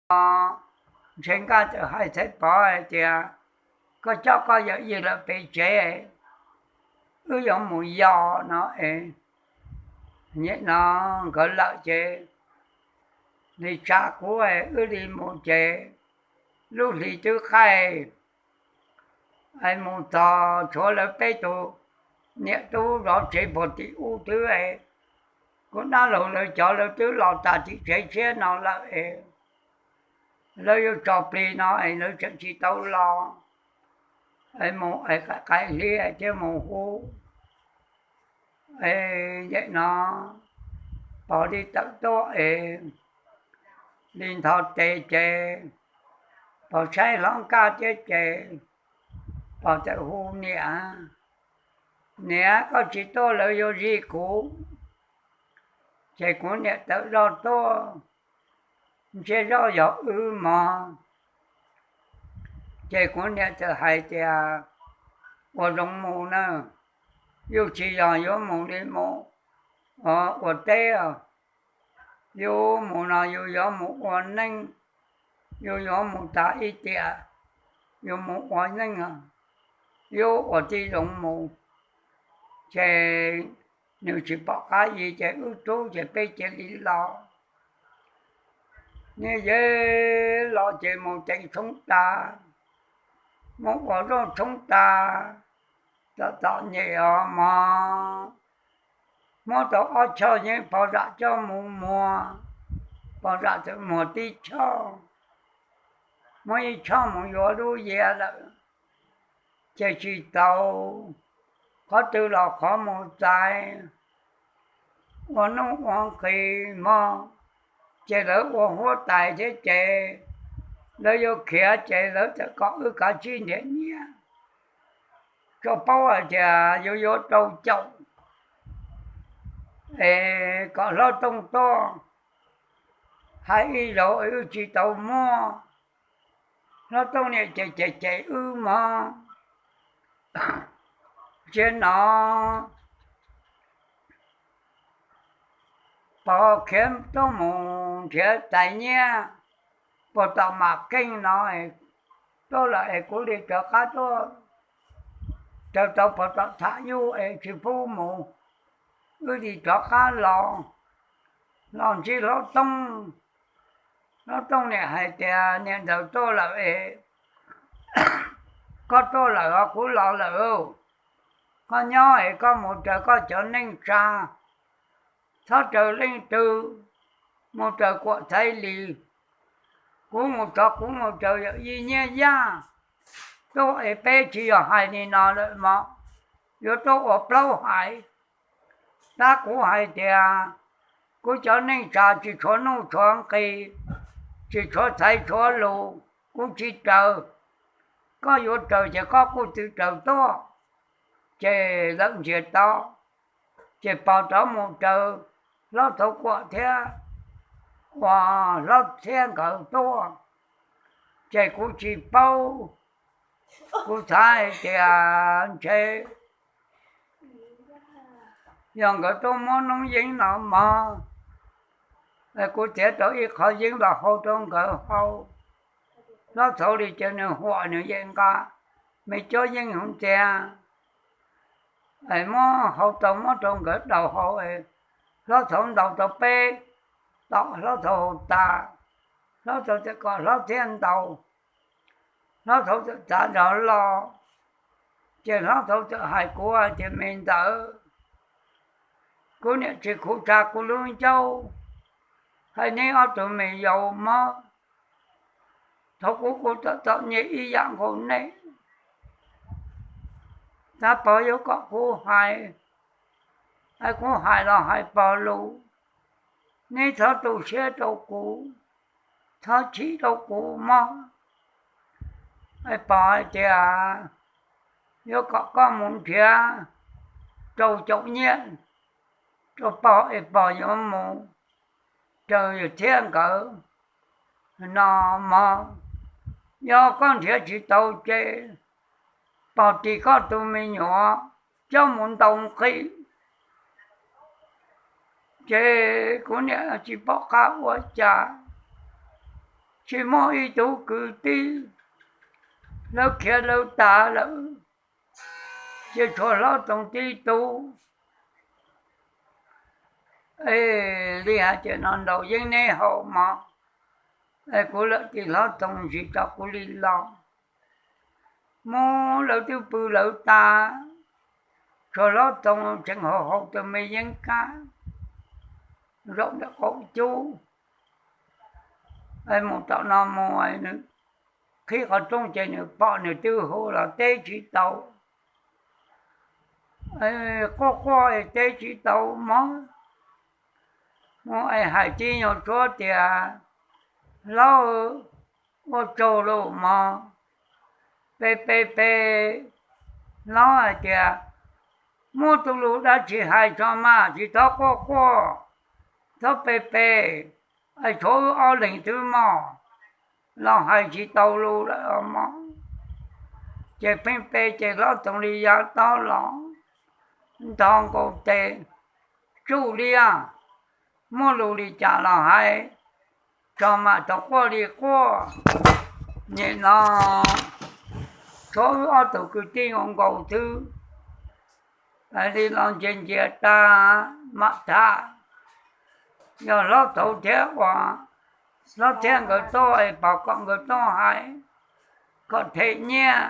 Ntshe Nkaj txawm hais txhais Pov hais tias, koj coj koj yawm yij lawm pem tsev, wb yuav mus yos no es, nim no nkawd lawm ces li tsa kuv wb li mus ces lub hli twb qaij, mus txog tshuav lawv peb tug niam tub zov tsev puag tim ub twb, kuv dab laug lawv cov lawv twb los tas tim tsev tshiab no lawm es, lawv yuav tso plig no es lawv tseem tsis tau los, mus qaim hli thiaj mus hu. Nim no Pov li tawm tuaj es li ntho tes ces Pov saib hlob Nkaj thiab ces Pov txawm hu, niam, niam, koj tsis tuaj lawv yuav zij kuv. Ces kuv niam tawm zoj tuaj, ntsiag zoj yog wb mog. Ces kuv niam txawm hais tias, ua zoo mus na, yus tsis yog yuav mus li mus ua teb, yus mus no yus yuav mus ua neej, yus yuav mus tas ib tiam, yus mus ua neej, yus ua tib zoo mus. Ces nws tsis pom qab li ces wb rub ces peb cia li los. Niaj yeb los ces mus teev tshoob tas, mus ua zoj tshoob tas, txom txom nyem os mog. Muab tau ob choj yeeb Pov zam coj mus muag, Pov zam txawm muag tib choj, muab ib choj mus yuav lub yias lawm, ces tsis tau qhov twg los qhov mus txais, ua nuj ua nqis mog. Ces lawv ua huab tais thiab ces lawv yuav khiav ces lawv txawm kom wb kav tsij nrhiav nyiaj, tso paub hais tias yuav yuav rau caum es kom hlob Tooj tuaj. Hais ib zaug wb tsis tau muaj, hlob Tooj niam ces cem cem wb mog. Ntsia no, Pov khiav tuaj mus nrhiav tais nyiaj puag tom Mam Keej no, tuaj lawm es kuv li rov qab tuaj raws tau Pov tom tham yuj es tsis pub mus, wb li rov qab los, los ntsib hlob Tooj. Hlob Tooj niam hais tias, niam ntxawm tuaj lawm es, koj tuaj lawm os kuv los lawm, koj nyob es koj mus raws koj cov neej tsa, txhob raws leej twg, mus raws Kuam Txhais Lis, kuv mus rov kuv mus raws yawm yij Nyiaj Yaj. Tuaj es peb tsis yog hais li no lawm mog, yuav tuaj ua plaub hais. Tab kuv hais tias kuv cov neej tsa tsis tshuav nuj tshuav nqis, tsis tshuav txhais tshuav lus, kuv tsis raws. Koj yuav raws ces koj kuj txwv raws tuaj. Ces lawv ntsia tau, ces Pov rov mus raws hlob Txhauv Kuam thiab, ua hlob Txhiab nkawd tuaj, ces kuv tsis paub. Kuv xav hais tias ntshe yog nkawd tuaj muab noob yeeb no mog, kuv txiav tau ib qho yeeb los hau rau nkawd hau. Hlob Txhauv li ces nws huam nws yeej nqa me cov yeeb hauv ntxa, muab hau tau muab rau nkawd daus hau. Hlob Txhauv ntaus tau peb tom, hlob Txhauv haus tas, hlob Txhauv txawm kom hlob Txhiab ntaus, hlob Txhauv txawm txav zog los. Ces hlob Txhauv txawm hais kuv hais tias, me ntxawm, kuv niam tsis khuv tsa kuv lub ncauj, hais neb ob tug me yaus mog, thaum kuv kuv txom txom nyem ib yam nkaus nej. Tab Pov yuav kom kuv hais, kuv hais los hais Pov lus, neb txhob tu siab rau kuv, txhob chim rau kuv mog. Pov hais tias yuav kom koj mus nrhiav rau caum nyiaj rau Pov es Pov yuav mus raws yawg Txhiab nkawd no mog. Yog koj nrhiav tsis tau ces Pov ris koj tus me nyuam coj mus ntaus nqi. Ces kuv niam tsis pom qab ua cas, tsis muaj ib tug kwv tij, lawv khiav lawv tas lawm, ces tshuav Hlob Toog tib tug. Li hais tias, No nraum yeeb neb haus mog, kuv lawm tis Hlob Toog ntsis tau kuv li los. Mus lawv twb pw lawv tas, tshuav Hlob Toog tseem haus haus tus me yeeb kab zaum ntawm qaum cub. Mus tom no mus, nws qhib qhov rooj ces nws pom nws twb hu los teb tsis tau. Quaj quaj teb tsis tau mog. Mus es hais tib nyuag suab tias, Hlob, ua tsaug lauj mog. Pe pe pe, Hlob hais tias, Muaj tus lus dab tsi hais tso mas, tsis txhob quaj quaj, txhob pe pe, es tshuav wb ob leeg twb mog, los hais tsis tau lus lawm mog. Ces pheej pe ces Hlob Toog li yav tob los, ntho nkaus tes, tsuj liaj, muaj lus li cas los hais, tso mas tau quaj li quaj. Nyem no tshuav wb ob tug kwv tij nkaus nkaus xwb. Li los ntsia ntsia tag mam tham, yog Hlob Thaub thiab ua, Hlob Thaub nkawd tuaj es pog kom nkawd tuaj hais, kom them nyiaj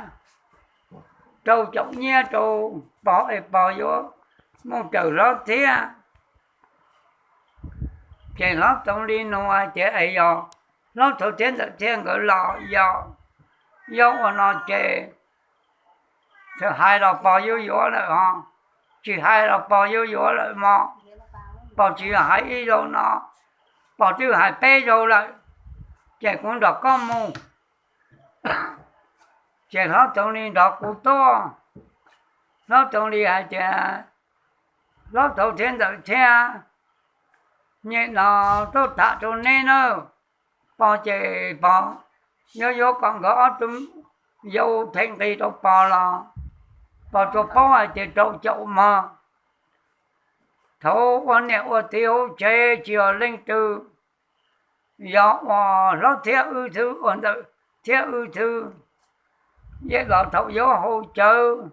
rau caum nyiaj rau pog es pog yuav mus raws Hlob Thaub. Ces Hlob Toog li nug hais tias, Es yog Hlob Thaub thiab Ntxawm Thaub nkawd los yog, yog ua no ces txawm hais los pog yuav yuav lawm ho, tsis hais los pog yuav yuav lawm mog, pog tsis hais ib zaug no, pog twb hais peb zaug lawm, ces kuv nrog koj mus. Ces Hlob Toog li nrog kuv tuaj. Hlob Toog li hais tias, Hlob Thaub thiab Ntxawm Thaub, nyem no tuaj tham rau neb nawb. Pog ces pog yuav yuav kom nkawd ob tug yau them nqi rau pog los, pog tsuas paub hais tias rau caum mog. Thaum ua niam ua txiv hauv tsev tsis yog leej twg, yog ua Hlob Thaub wb xwb, ua Ntxawm Thaub wb xwb. Yem los thaum yuav haus cawv,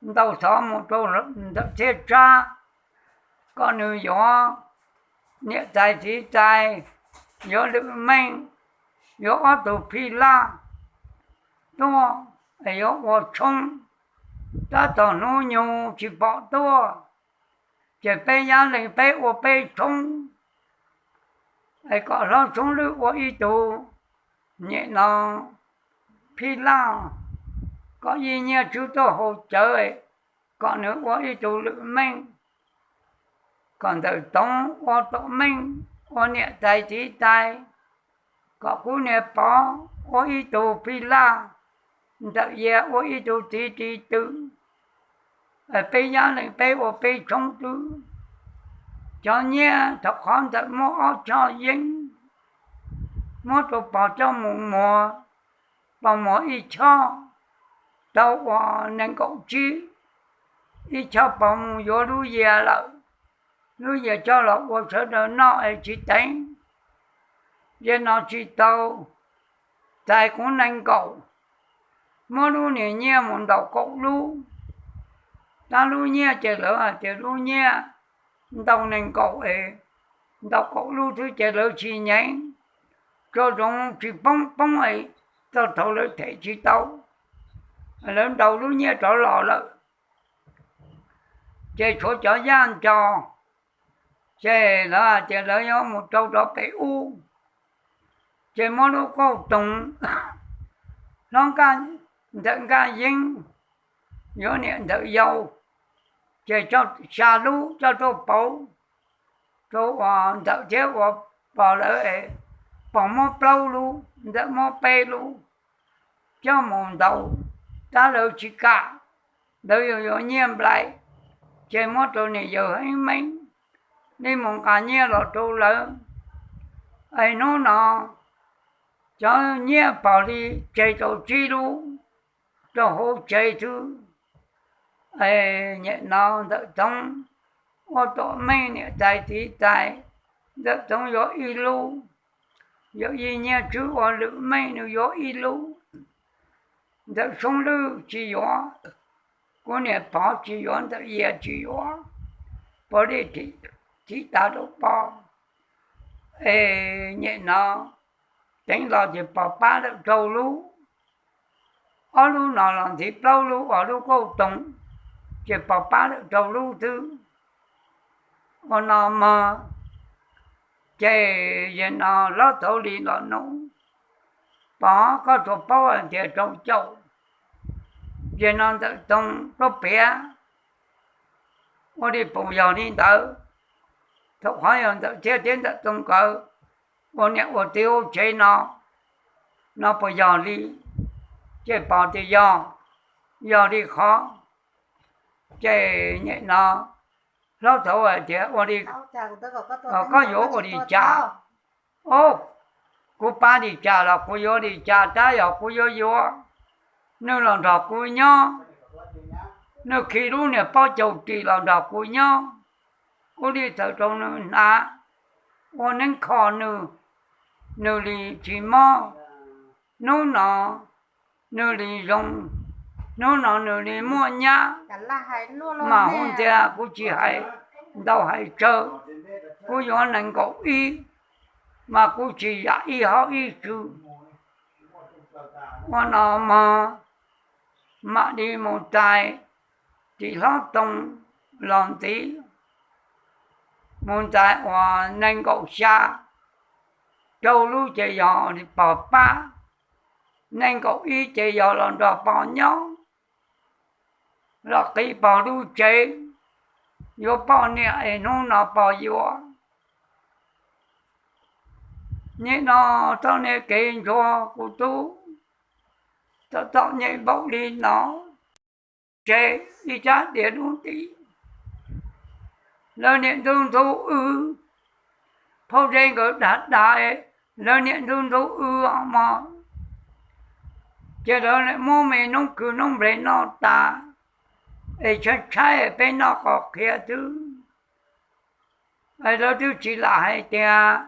ntaus xov mus rau Ntxawm Thaub tsab, kom nws yuav niam tais txiv tais, yuav lwm meej, yuav ob tug phij laj tuaj, yuav ua tshoob, tab tom hnub nyoog tsis pom tuaj, ces peb yab leeg peb ua peb tshoob, es kom Hlob Tshoob Lwj ua ib tug, nyem no phij laj, kom ib nyiaj tswb tuaj haus cawv, kom nws ua ib tug lwm meej, kom Ntxawm Toov ua tom meej, ua niam tais txiv tais, kom kuv niag pog ua ib tug phij laj, Ntxawm Yaj ua ib tug txiv ris twm, peb yab leeg peb ua peb tshoob twb. Cov nyiaj thaum qhov Ntxawm muab ob choj yeeb, muab rau pog coj mus muag, pog muag ib choj, tau ua nees nkaum tsib, ib choj pog mus yuav lub yias lawm, lub yias coj los ua sawv daws noj es tsis teev, yam no tsis tau, txais kuv nees nkaum, muab lub niag nyiaj mus ntaus kaum lub. Tab lub nyiaj ces lawv hais tias lub nyiaj ntau nees nkaum es, ntaus kaum lub xwb ces lawv tsis nyeem, tso zoov tsis poob poob es txog thaum lawv them tsis tau, lawv ntaus lub nyiaj rov los lawm. Ces tshuav cov yaj nco, ces lawv hais tias lawv yuav mus rau rov pem ub, ces muab lub kauj toog hlob Ntxawm Nkaj Yeeb, yuav niam Ntxawm Yau, ces xya lub coj tuaj pauv rau ua Ntxawm thiab ua pog lawv, pog muab plaub lub, Ntxawm muab peb lub, coj mus ntaus, tab lawv tsis kam, lawv yuav yuav nyiaj nplai, ces muab rau niam yawg Heeb Meeb, li mus nqa nyiaj los rau lawv. Es hnub no cov nyiaj pog li tseg tau tsib lub rau hauv tsev xwb. Nyem no Ntxawm Toov ua tom meej niam tais txiv tais, Ntxawm Toov yuav ib lub, Yawm yij Nyiaj Tswb ua lwm meej nws yuav ib lub, Ntxawm Soob Lwj tsis yuav, kuv niam Pov tsis yuav, Ntxawm Yias tsis yuav, Pov Dej thim tas rau Pov. Es nyem no teev los ces Pov pab lawm rau lub, ob lub no los ntxiv plaub lub, ob lub kauj toog, ces Pov pab lawm rau lub twb. Ua no mog, ces yog no hlob Thauv Lis los nug, Pov, koj tsuas paub hais tias rau caum, yog no Ntxawm Toog tuaj piav, ua li puas yog li ntawd? Thaum qhov yog Ntxawm Txhiaj thiab Ntxawm Toog nkawd ua niam ua txiv hauv tsev no, no puas yog li? Ces Pov tias yog, yog li qhov. Ces nyem no hlob Thauv hais tias ua li, koj yuav ua li cas? Au, kuv pab li cas los kuv yuav li cas, tab yog kuv yuav yuav, nws los nrog kuv nyob, nws khi lub niag pob caug ris los nrog kuv nyob, kuv li txhawm rau nws hnav, ua neeb kho nws, nws li tsis mob. Hnub no nws li zoo, hnub no nws li muaj nyab, mas hu tias kuv tsis hais ntau hais tsawg, kuv yuav nees nkaum ib, mas kuv tsis yam ib hauv ib tsw. Ua no mog, mam li mus txais tim hlob Toog los ntxiv, mus txais uas nees nkaum xya, rau lub ces yog Pov pab, nees nkaum ib ces yog los nrog Pov nyob, los qiv Pov lub tsev, yuav poj niam es hnub no Pov yuav. Nyem no txoj niag kev ntsuag kuv tub, txom txom nyem npaum li no, tsev ib sab tias lub nti, lawv niam ntxub ntxub wb, phauj Zeb nkawd dag dag, lawv niam ntxub ntxub wb os mog. Ces lawv muab me noob kws noob nplej noj tas, es tshaib tshaib peb noj qos qhiav xwb. Lawv twb tsis lam hais tias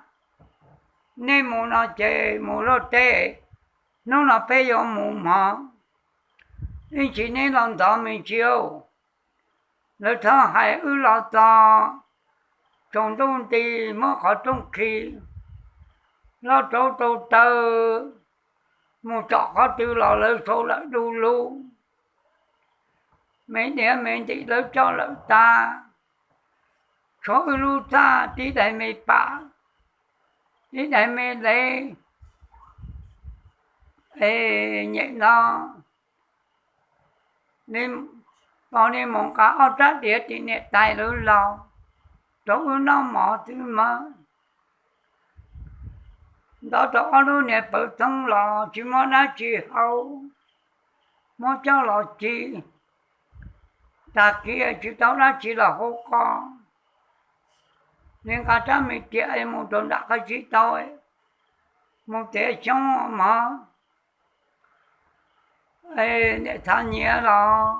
nej mus no ces mus luaj teb, hnub no peb yuav mus mog, ib ntsis neb los ntxov me ntsis. Lawv txhob hais wb los txog, tsaus ntuj nti muab qhov rooj khi, hlob rauv tau taw, mus tsom qhov twg los lawv sau lawm du lug, me diav me ntim lawv coj lawm tag, tshuav wb lub txaj tib daim me pam, tib daim me lev. Es nyem no, Pov li mus nqa ob rab diav tim niam tais lawv los rau wb noj mov xwb mog. Ntov tau ob lub niag pawv txoov los tsis muab dab tsi hau, muab coj los ci, tag kis tsis tau dab tsi los hau qos, li nqa rab me riam mus rau nram qab tsib taug, mus tiav xyoob mog. Niam txhav nyiav los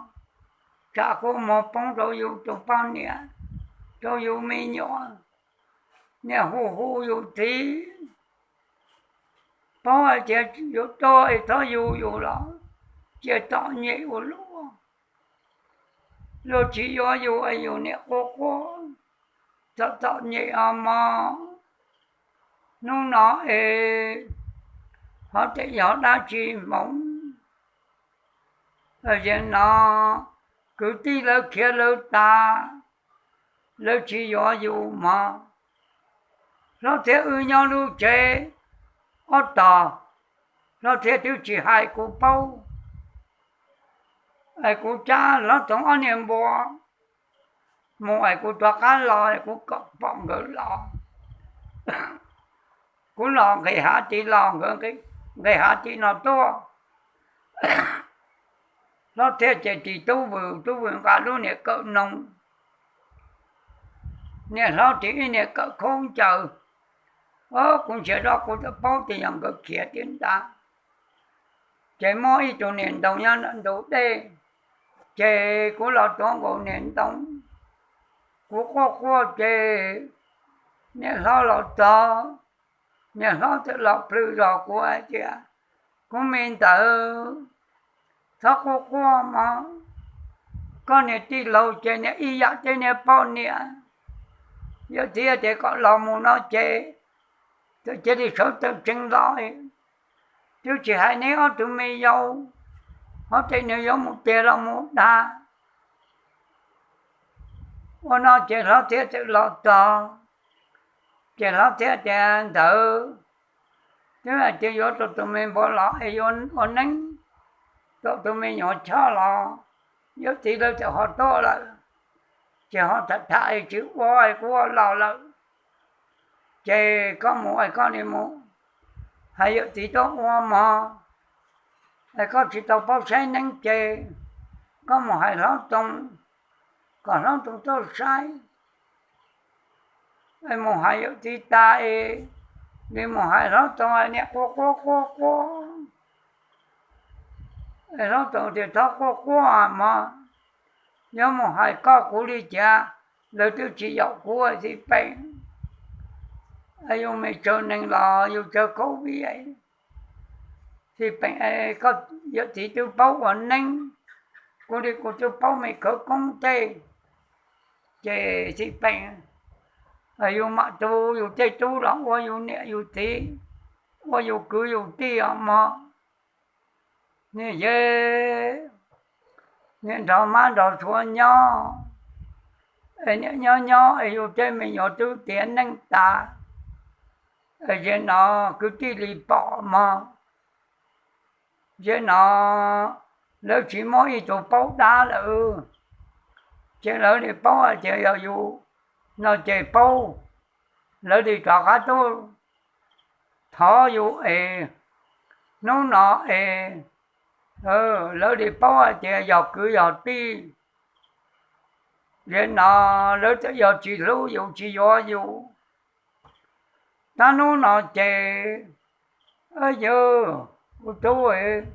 tsam kua muag poob rau yus tus poj niam, rau yus me nyuam, niam hu hu yus txiv, paub hais tias yuav tuag es txhob yug yus los cia txom nyem ua luaj. Luag tsis yuav yus es yus niam quaj quaj, txom txom nyem os mog. Hnub no es ho tseem yog dab tsi hmoov? Yog no kwv tij lawv khiav lawv tas, lawv tsis yuav yus mog. Hlob Txhiaj wb nyob lub tsev ob tog, Hlob Txhiaj twb tsis hais kuv paub, es kuv cab hlob Toov ob niag npua mus es kuv rov qab los es kuv kom pom nkawd los. Kuv los nqis hav tid los nkawd nqis hav tid no tuaj. Hlob Txhiaj ces ris tub vwm, tub vwm nqa lub niag kawm noog, niam hlob ris ib niag kawm khaub ncaws. Kuv ntsia zoj kuv txawm paub tias yog nkawd khiav tiag ntag. Ces muaj ib tug niag ntoo nyob ntawm ntug dej, ces kuv los tuav nkaus niag ntoo, kuv quaj quaj ces niam hlob los txog, Niam hlob txawm los plhws zos kuv hais tias, kuv me ntawd, txhob quaj quaj mog, koj niag tij laug ces niag ib yam tej niag poj niam, yawm txiv tias kom los mus no ces txawm cia li sawv tsees los. Twb tsis hais neb ob tug me yau, hov tej nws yuav mus tiag los mus dag. Ua no ces hlob txiv txawm los txog, ces hlob txiv tias, ntawd, twb hais tias yuav rau tus me npua los es yuav ua neeb, rau tus me nyuam choj los, yawm txiv lawv txawm ho tuaj lawm, ces ho tham tham es tsis ua es kuv ua los lawm, ces koj mus es koj li mus hais yawm txiv tuaj ua mog, es koj tsis tau paub saib neeb ces koj mus hais hlob Toog, kom hlob Toog tuaj saib. Mus hais yawm txiv tas es li mus hais hlob Toog, niam quaj quaj quaj quaj. Hlob Toog tias, txhob quaj quaj mog, yuav mus hais koj kuv li cas, lawv twb tsis yaum kuv xij peem. Yus me tsawg neeg los yus tsawg khaub vij, xij peem, yawm txiv twb paub ua neeb, kuv li kuv twb paub me khawv koob tej, ces xij peem yus mam tu yus tej tub los ua yus niam yus txiv, ua yus kwv yus tij os mog. Niam yeej, niam nrog mab nrog suav nyob, es niam nyob nyob es yus tej me nyuam twb tiav neej tas, es ze no kwv tij li pom mog. Ze no lawv tsis muaj ib tug paub dab lawm, ces lawv li paub hais tias yog yus no ces paub, lawv li rov qab tuaj thov yus es hnub no es lawv li paub hais tias yog kwv yog tij. Ze no lawv txawm yog tsis hlub yus tsis yuav yus. Tab hnub no ces, yawg, kuv tub,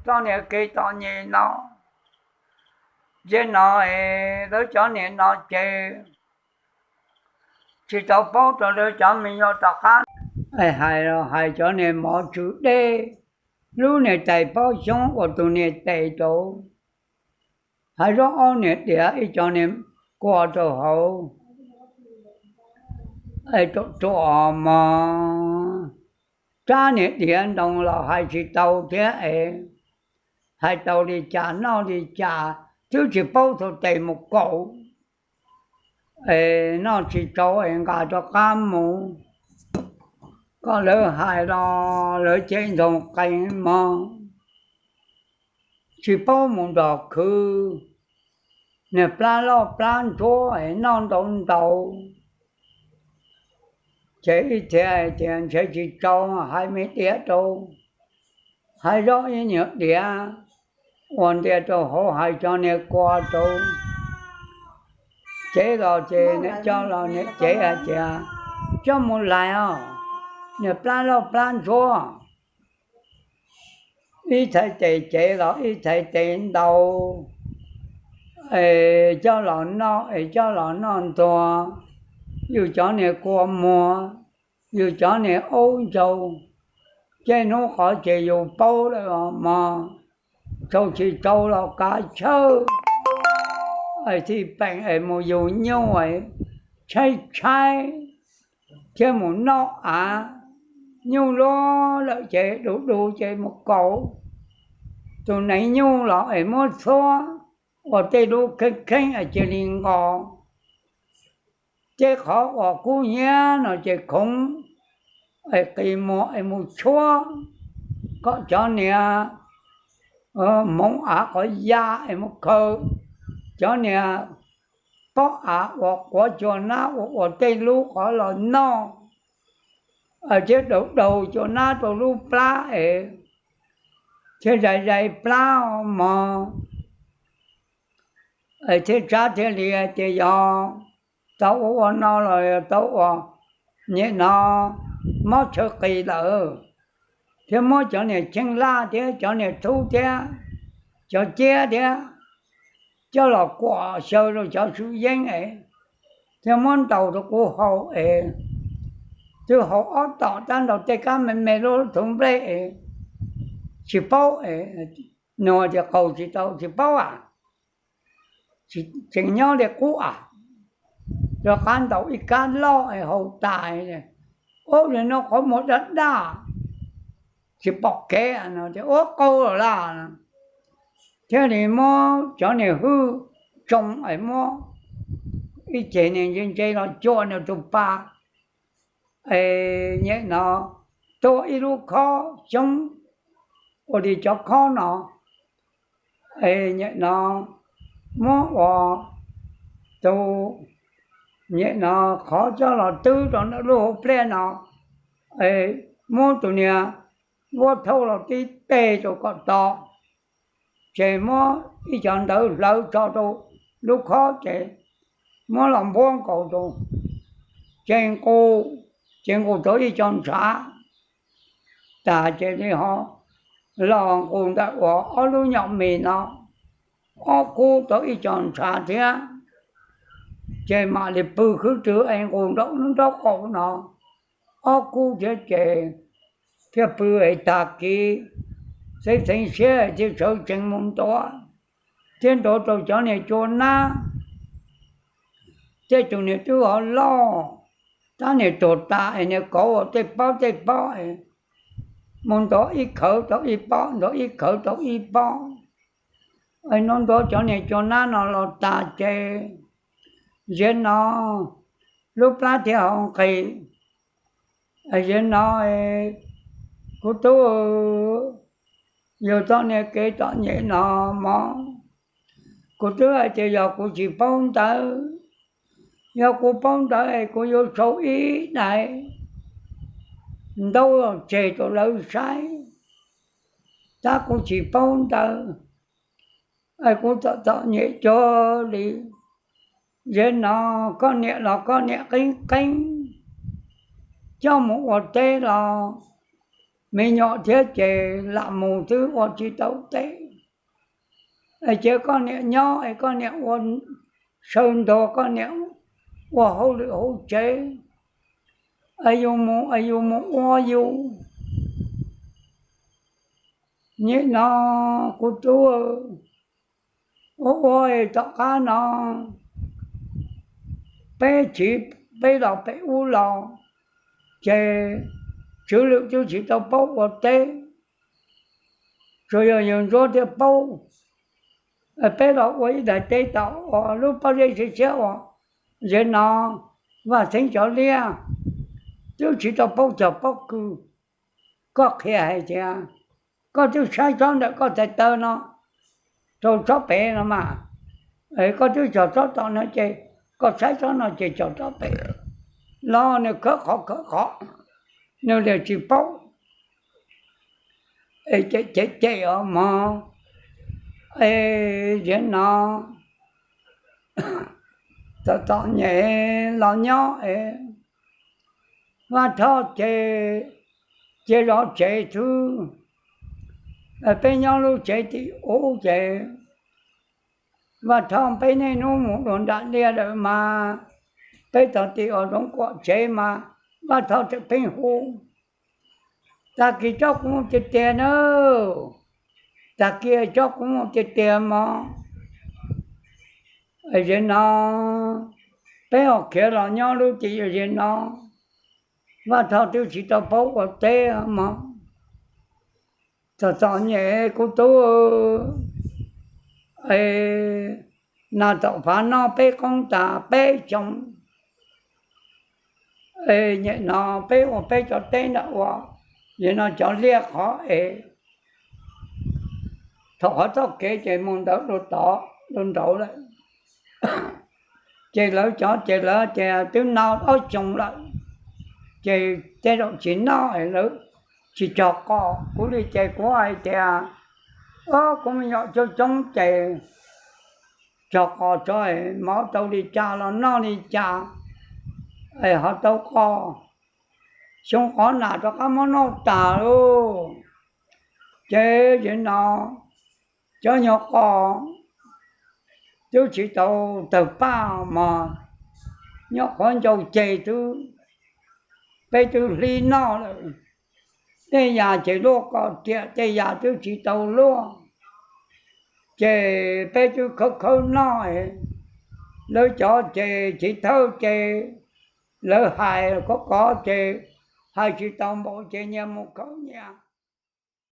txoj niag kev txom nyem no, ze no es lawv cov niam no ces tsis tau paub rau lawv cov me nyuam tom qab. Hais los hais cov niag mov tsw dej, lub niag tais pob xyoob uas tus niag tes rau, hais zoj ob niag diav ib co niag kua rau hauv, rau ruam mog. Rab niag diav ntoo los hais tsis tau thiab es, hais tau li cas noj li cas, twb tsis paub thaum tes mus kaum, es noj tsis tsau es nqa rov qab mus, kom lawv hais los lawv cem ntsoog qees mog. Tsis paub mus nrog khwv, niag plab loj plab ntsuab es noj ntau ntau. Ces ib txhia hais tias ntshe tsis tsau, hais me diav rau, hais zoj ib nyuag diav ua ntiag rau hauv, hais cov niag kua rau. Cev los ces niam coj los niam cev hais tias, coj mus lais os, niag plab loj plab ntsuab. Ib txhais tes cev los ib txhais tes ntaus, es coj los noj es coj los noj ntuag. Yus cov niag kua muag, yus cov niag aub ncau, caij hnub qhov ces yus paub lawm os mog. Tsau tsis tsau los kav chawj, es xij peem es mus yug nyuj es tshaib tshaib thiab mus noj av. Nyuj luag lawm ces du du ces mus kaum. Tus neev nyuj los es muab txhuab ua tej lub kheeb kheeb es cia li nqos. Tej qhov uas kub hnyiab no ces khoov es qis muag es mus tshuab kom cov niag hmoov av qhov ya es mus khaws cov niag pob av uas quav cua nab ua ua tej lub qhov los noj, thiab daus daus cua nab rau lub plab es thiaj zais zais plab mog. Thiaj tsab thiaj li hais tias yog tau ua ua no los yog tau ua nyem no mob chaw qis lawm, thiab muab cov niag cheej laj thiab cov niag thub thiab cov ciab thiab coj los kuam xyaw rau cov swb yeeb es, thiab muab ntaus rau kuv haus es, twb haus ob tom tab ntaus tej kab me me lub thuv nplej es tsis paub, nug tias qaug tsis tau, tsis paub a, tseem nyob li qub a. Rov qab ntaus ib kab loj es haus tas, ub, li no qhov muag daj daj, tsis pom kev no tias ub, qaug lawm lauj. Thiaj li muab cov niag hwj tsoo es muab ib ceg niag ntse ntse los cuam nws tus pa es nyem no tuaj ib lub khob xyoob ua li cov khob no es nyem no muab ua tus nyem no qhov coj los twb rau ntawm lub hauv pliaj no, muab tus niag vuab thauj los tib teg rau kom to, ces muab ib co ntawv hlawv tso rau lub khob ces muab los npuab nkaus rau, ces nqus, ces nqus tau ib co ntshav tas ces li ho los nqus ntawm uas ob lub nyom mis no, ob kub tau ib co ntshav thiab, ces mam li pw khwb rwg es nqus nraum lub nraub qaum no ob kub thiab ces thiaj pw es tag kis xeeb xeeb siab thiaj sawv tsees mus ntuav, thiab ntuav rau cov niag cua nab, tej tus niag twb ho loj, tab niag tuag tas es niag kauv ua tej pob tej pob es mus ntuav ib khawv tau ib pob, ntuav ib khawv tau ib pob. Es no ntuav cov niag cua nab no los tas ces ziag no lub plab thiaj ho nqis. Ziag no, kuv tub, yog txoj niag kev txom nyem no mog, kuv twb hais tias yog kuv tsis paub ntawv, yog kuv paub ntawv es kuv yuav sau ib daim ntaub tseg rau lawv saib, tab kuv tsis paub ntawv, es kuv txom txom nyem cuag li. Ziag no koj niam los koj niam qeeb qeeb, coj mus ua teb los me nyuam thiab ces lam mus twb ua tsis tau teb. Es cia koj niam nyob es koj niam ua saw ntuag, koj niam ua hauj lwm hauv tsev, es yus mus es yus mus ua yus. Nyem no kuv tub, ua ua tom qab no peb tsiv, peb los pem ub los, ces Tswv Lwm twb tsis tau paub ua teb, tsuas yog yawg Ntsuab thiaj paub. Peb los ua ib daim teb tom uas lub pob zeb siab siab uas ziag no Vaj Xeeb cov liaj, twb tsis tau paub cog pob kws. Koj qhia hais tias koj twb saib tsob ntawm koj txhais taw no rau tsob pem no mas, koj twb cog tsob tom no ces koj saib tsob no ces cog tsob pem los nws khawb qhov khawb qhov, nws li tsis paub. Cem cem cem os mog, es ziag no txom txom nyem los nyob es Vaj Thoj ces cia zov tsev xwb. Peb nyob lub tsev tim ub ces Vaj Thoj peb niaj hnub mus dua nram liaj lawm mas, peb txog tim uas zoov kuam tsev mas Vaj Thoj tseem pheej hu, tag kis tsob kuv mus tiag tiag na, tag kis tsob kuv mus tiag tiag mog. Ziag no peb ho khiav los nyob lub tim ziag no, Vaj Thoj twb tsis tau paub ua teb mog. Txom txom nyem kuv tub, nas tom phav noj peb qoob tas peb xyoo, nyem no peb ua peb cov teb ntawm uas ziag no cov liaj qhov es thaum qhov txoj kev ces mus ntawd tod rau nraud lawm. Ces lawv cov ces lawv tias twb no ob xyoo lawm, ces tej zaum tsis noj, lawv tsis cog qos. Kuv li ces kuv hais tias, o, kuv me nyuam coob coob ces cog qos tso, mov tau li cas los noj li cas, es ho tau qos, xyoo qos nas rov qab muab noj tas lauj. Ces ziag no cov nyuag qos twb tsis tau tawg paj mog, nyuam qhuav ncau ceg xwb. peb twb hlib noj lawm. Tej yam ces luaj kom riam, tej yam twb tsis tau luaj, ces peb twb khawb khawb noj. Lawv cov ces chiv thawj ces lawv hais kov kov ces hais tsis tau npaum ces nyias mus khawb nyias.